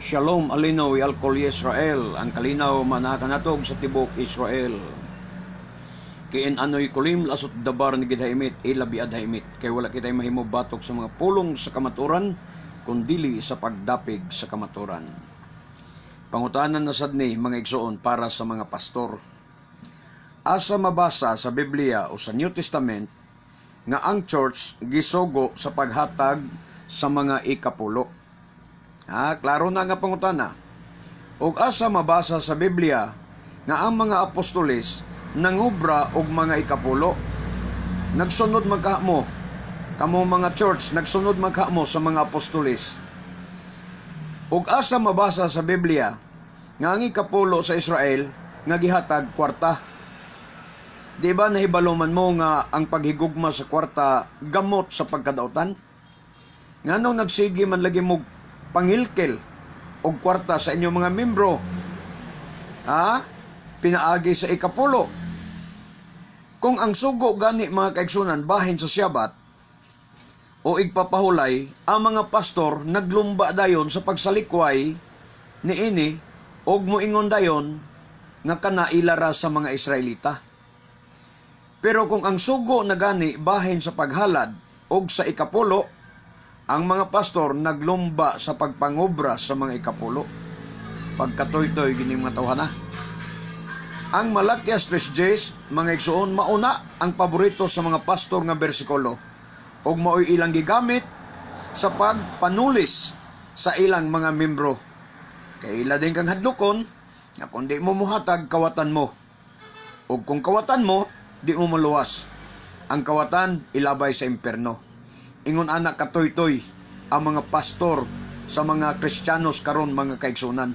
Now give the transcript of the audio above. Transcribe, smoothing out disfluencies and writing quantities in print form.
Shalom alino al kol Israel, ang kalinaw manakanatog sa tibok Israel. Kiin anoy kulim lasot dabar ni gidhaimit ilabi adhaimit kay wala kitay mahimo batok sa mga pulong sa kamaturan kun dili sa pagdapig sa kamaturan. Pangutanan na sad ni, mga igsoon, para sa mga pastor. Asa mabasa sa Biblia o sa New Testament nga ang church gisugo sa paghatag sa mga ikapulo? Ha, klaro na nga pangutana. Og asa mabasa sa Biblia nga ang mga apostoles nangubra og mga ikapulo? Nagsunod man mo, kamo mga church, nagsunod man mo sa mga apostoles. Og asa mabasa sa Biblia nga ang ikapulo sa Israel nga gihatag kwarta? Di ba nahibalo man mo nga ang paghigugma sa kwarta gamot sa pagkadautan? Nganong nagsige man lagi mo pangilkil og kwarta sa inyong mga membro? Ha? Pinaagi sa ikapulo. Kung ang sugo gani, mga kaigsunan, bahin sa Syabat o igpapahulay, ang mga pastor naglumba dayon sa pagsalikway niini og moingon dayon nga kana ilara sa mga Israelita. Pero kung ang sugo na gani bahin sa paghalad og sa ikapulo, ang mga pastor naglumba sa pagpangobra sa mga ikapulo. Pagkatoy-toy gini mga tawhana. Ang Malakias 3:10, mga igsoon, mauna ang paborito sa mga pastor nga bersikulo ug mao'y ilang gigamit sa pagpanulis sa ilang mga membro. Kay ila din kang hadlokon nga kung di mo muhatag, kawatan mo. Ug kung kawatan mo, di mo maluwas. Ang kawatan ilabay sa imperno. Ingon anak katoy-toy ang mga pastor sa mga Kristiyanos karon, mga kaigsunan.